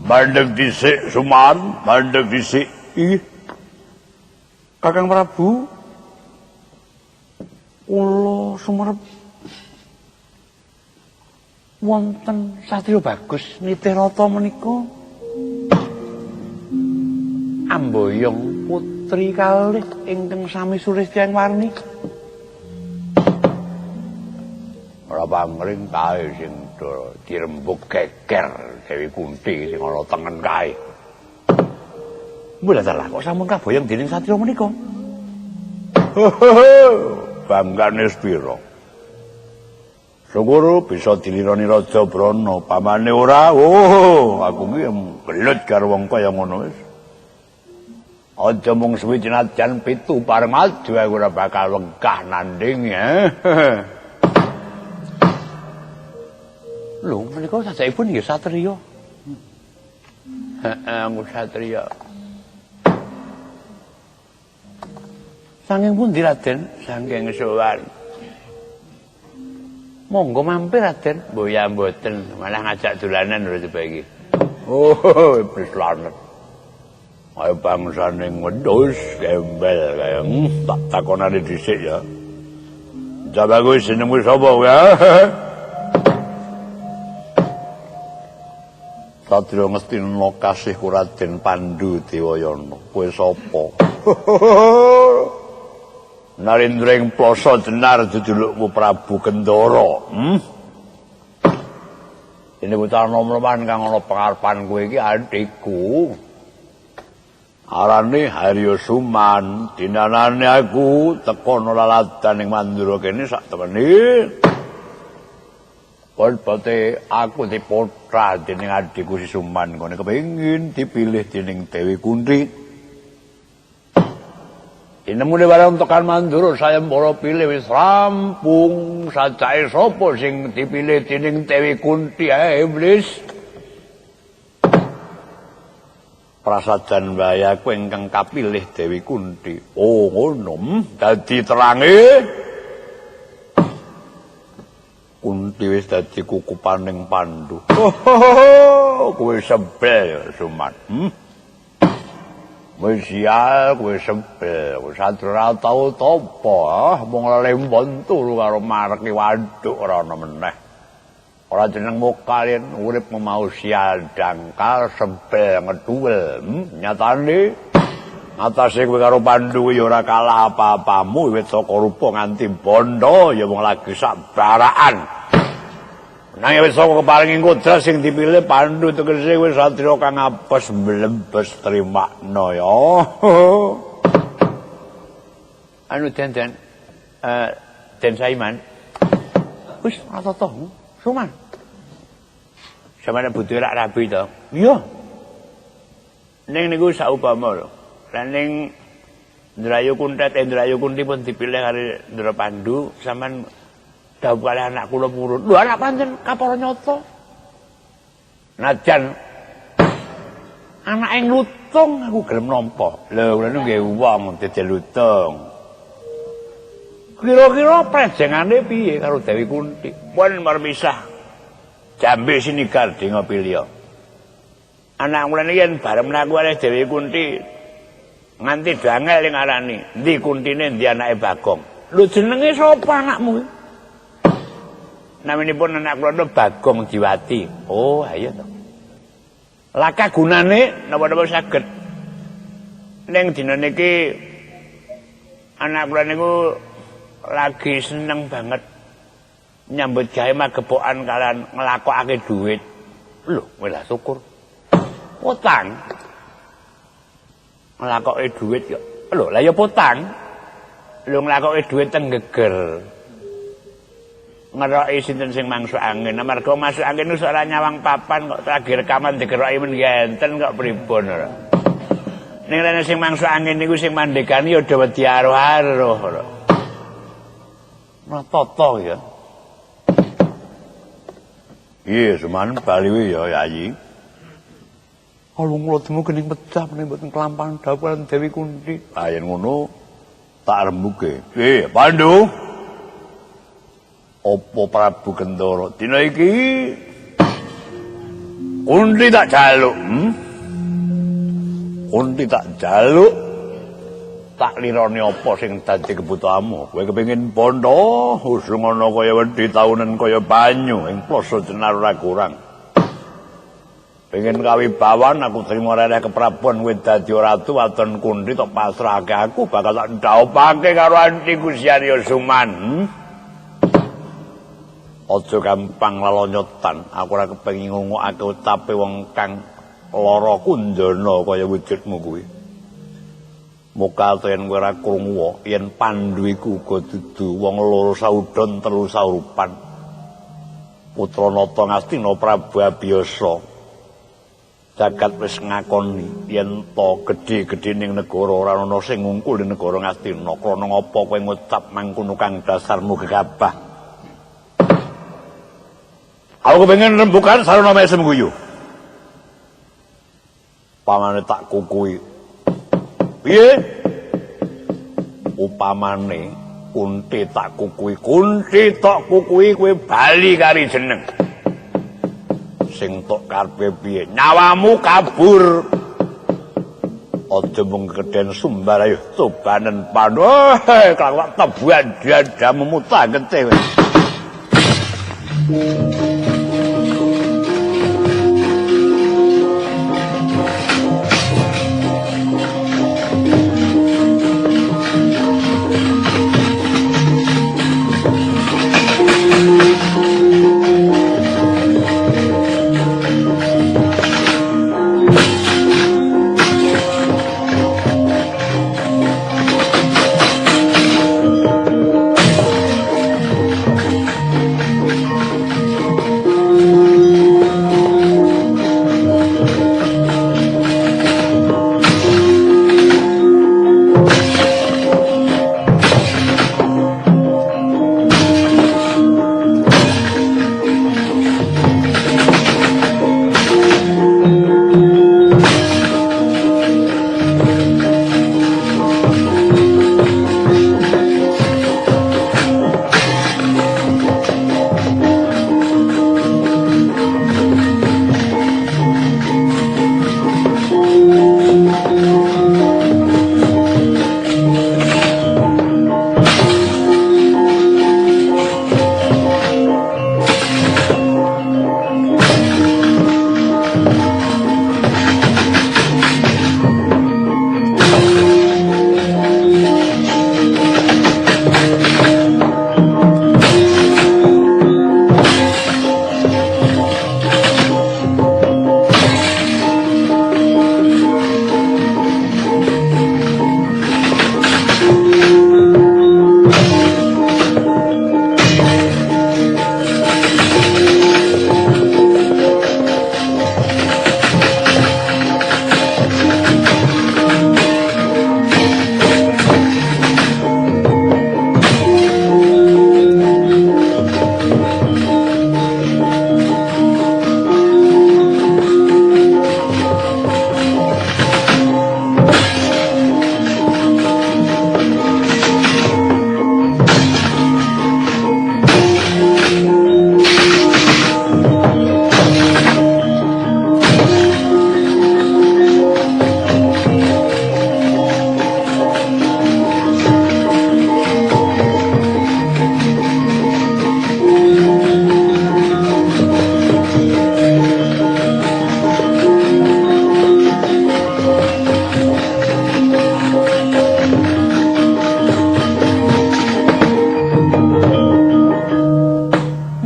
Mandeg dhisik Suman, mandeg dhisik. Ih. Kakang Prabu, kula sumerep wonten satriya bagus nitih rata menika amboyong putri kalih ingkang sami Sulistyang Warni. Ora pangring kae sing dirembug geger Dewi Kunti sing ana tengen kae. Mula dalah kok sampun kaboyong dening satriya menika. Banggane sepira? Syukur bisa dilironi Raja Brana, pamane ora. Oh, aku ki gelut karo wong kaya ngono wis. Aja mung suwi najan pitu bareng adu aku ora bakal wegah nanding ya. Lho, menika sajakipun nggih satriya. Heeh, aku satriya. Saking pundi Raden? Saking Sowan. Monggo mampir Raden. Mbok ya mboten, malah ngajak dolanan lho coba iki. Oh, iblis lanet. Ayo bangsane wedhus gembel kaya tak takonane dhisik ya. Coba kowe jenengmu sapa ya? Satria Ngastina kasih Raden Pandu Dewayana. Kowe sapa? Narendra ing Plasa Jenar jejulukmu Prabu Kendara. Ini bocah nom-noman kang ana pengarepan kowe iki adikku. Arane Haryo Suman, dinanane aku teko laladan ing Mandura kene sak temene. Polpote aku diputra dening adikku si Suman kene kepengin dipilih dening Dewi Kunti. Dinemune bareng tekan Mandura sayembara pilih wis rampung, sajake sapa sing dipilih dening Dewi Kunti ae iblis. Prasajan wae aku ingkang kapilih Dewi Kunti. Oh ngono, dadi terange Kunti wis dadi kukupaning Pandu. Kowe sebel Suman. Wis sial kowe sebel, kowe ora tau topo, mung lembon turu karo mareki waduk ora ana meneh. Ora jeneng mukalen urip mau sial dangkal sebel ngeduwel. Nyatane atase kowe karo Pandu ya ora kalah apa-apamu wit saka rupa nganti bondo ya wong lagi sak baraan. Nanging wis saka keparinging kodrat sing dipilih Pandu tegese wis satriya kang apes mlembes trimakna ya. Anu den Den Saiman. Wis ora toto. Suman. Sampeyan butuh rak rabi to? Iya. Ning niku saupama lho. Lah ning Ndrayu Kuntet, Ndrayu Kunti pun dipilih karo Ndra Pandu, sampean dawuh kalih anak kula purun. Lho anak pancen kapara nyata. Najan anake nglutung aku gelem nampa. Lho kula niku nggih wong dadi lutung. Kira-kira prejengane piye karo Dewi Kunti? Pun mermisah. Jambe sinigar denga pilih. Anak kula niki yen bareng mlaku kalih Dewi Kunti nganti dangel ing arani, endi kuntine endi anake Bagong. Lho jenenge sapa anakmu? Naminipun anak kula niku Bagong Diwati. Oh, ayo to. Lah kagunane napa-napa saged. Ning dina niki anak kula niku lagi seneng banget nyambut gawe magepokan kalian nglakokake duit. Lho, welah syukur. Potang. Nglakoke duit kok. Lho, lah ya potang. Lho nglakoke duit teng geger. Ngeroki sinten sing mangsuk angin. Amarga masuk angin wis ora nyawang papan kok lagi rekaman digeroki men enten kok pripun ora. Ning rene sing mangsuk angin niku sing mandekani ya do wedi aruh-aruh ora. Ora tata ya. Iya, Suman bali ya Yayi. Kalung kula temu gening pecah menawi mboten kelampan dawuh Dewi Kunti. Ah yen ngono tak rembuke. Pandu. Apa Prabu Kendara dina iki Kunti tak jaluk, Kunti tak jaluk. Tak lirone apa sing dadi kebutuhanmu? Kowe kepengin bondo, usung ana kaya wedhi taunen kaya banyu ing ploso jenar ora kurang. Pengen kawibawan aku trimo rereh keprabon kowe dadi ratu wadon Kunti tok pasrahake aku bakal tak ndhaupake karo Anti Gusti Arya Suman. Aja gampang lelonyotan, aku ora kepengin ngrungokake utape wong kang lara kundana kaya wujudmu kuwi. Muka yen kowe ora krungu yen Pandu iku uga dudu wong loro saudon telu saurupan. Putra Nata Ngastina Prabu Abiyasa. Jagat wis ngakoni yen to gedhe-gedhe ning negara ora ana sing ngungkul ning negara Ngastina. Krana ngapa kowe ngucap mangkono kang dasarmu gegabah? Aku kepengin rembukan sarana mesem guyu. Pamane tak kukui. Piye? Upamane Kunti tak kukui, Kunti tak kukui kowe bali kari jeneng. Sing tok karepe piye? Nyawamu kabur. Aja mung kedhen sumbar ayo cobanen Pandu. Kelak tebuan dadamu mutah getih.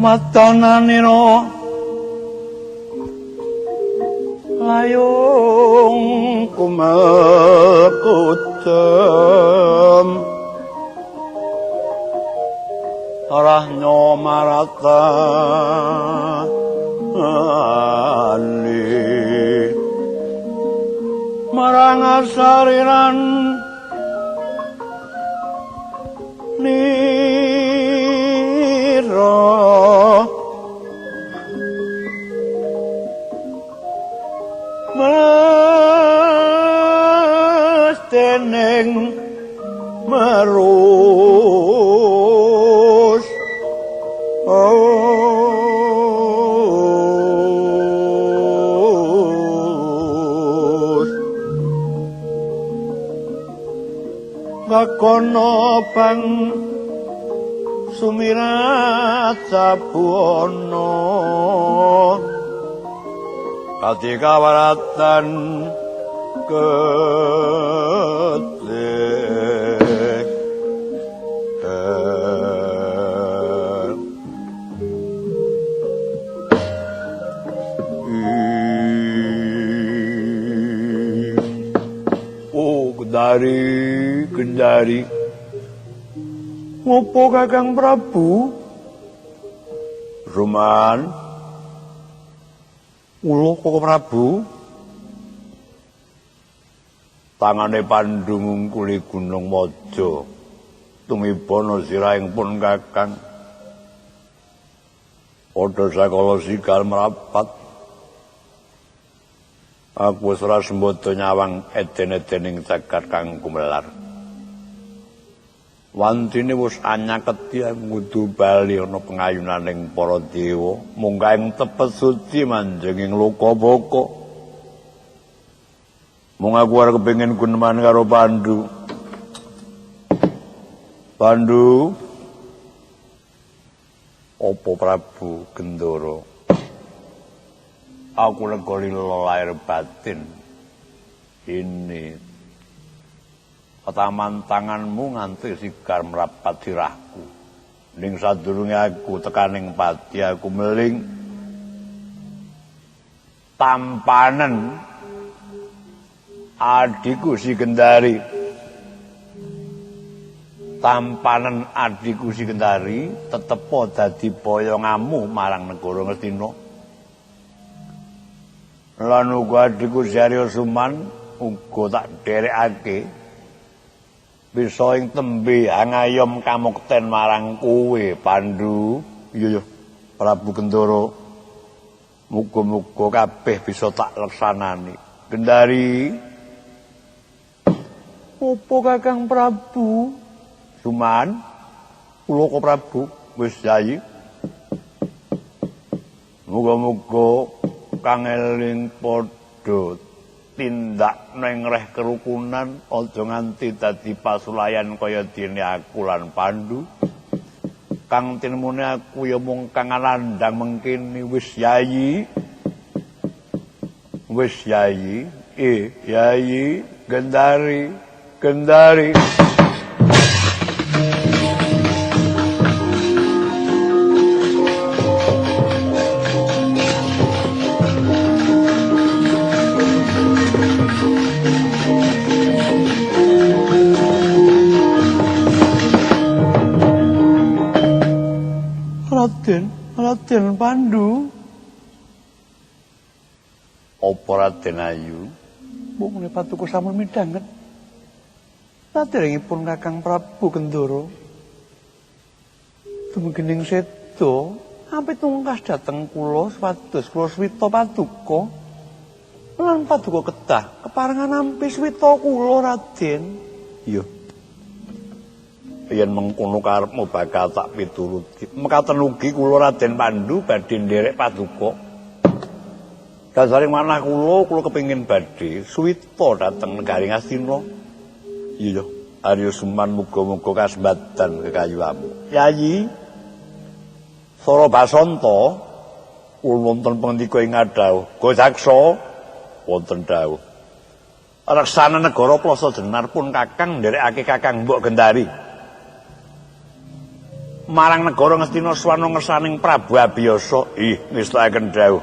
Matananira layung kumekutem arahnya marata ali marang asariran nira mestening merus oh. Wakono bang sumirat sabuana ati kawaratan gede. Oh, Kendari, Kendari. Ngopo Kakang Prabu? Ruman. Kula Koko Prabu. Tangane Pandu ngungkuli Gunung Maja. Tumibana sirahing pun Kakang. Padha sakala sigal mrapat. Aku wis ora sembada nyawang eden-edening jagat kang gumelar. Wantine wis anyaketi aku kudu bali ana pengayunaning para dewa, munggah ing tepet suci manjenging loka-baka. Mung aku ora kepengin guneman karo Pandu. Pandu, opo Prabu Gendara? Aku lega lila lahir batin. Ini petaman tanganmu nganti sigar mrapat sirahku. Ning sadurunge aku tekaning pati aku meling tampanen adhiku si Gendari. Tampanen adhiku si Gendari tetepo dadi boyongamu marang negara Ngastina. Lan uga adhiku si Arya Suman uga tak dherekake bisa ing tembe angayom kamukten marang kowe Pandu. Iya ya Prabu Gendara, muga-muga kabeh bisa tak leksanani. Gendari, opo Kakang Prabu? Suman, kula kok Prabu wis yayi. Muga-muga kang eling padha tindak neng reh kerukunan, aja nganti dadi pasulayan kaya dene aku lan Pandu. Kang tinemune aku ya mung kang landang mengkene. Wis yayi. Wis yayi, yayi Gendari, Gendari. Raden, Raden Pandu. Apa Raden Ayu? Mung patuko sampun midhanget. Saderengipun Kakang Prabu Gendara dumugi seda ampit tungkas dhateng kula supados kula swita paduka lan paduka kedah keparengan nampi swita kula Raden. Iya. Yen mengkono karepmu bakal tak pituruti. Mekaten ugi kula Raden Pandu badhe nderek paduka. Dasaring manah kula, kula kepengin badhe suwita dhateng negari Ngastina. Iya, Arya Suman muga-muga kasembatan kekayuamu. Yayi Sora Basanta kula wonten pangandika ing ngadhawuh. Gojaksa wonten dawuh. Reksana negara Plasa Jenar pun Kakang nderekake Kakang Mbok Gendari marang negara Ngastina swana ngersaning Prabu Abiyasa. Ih, ngestakaken dawuh.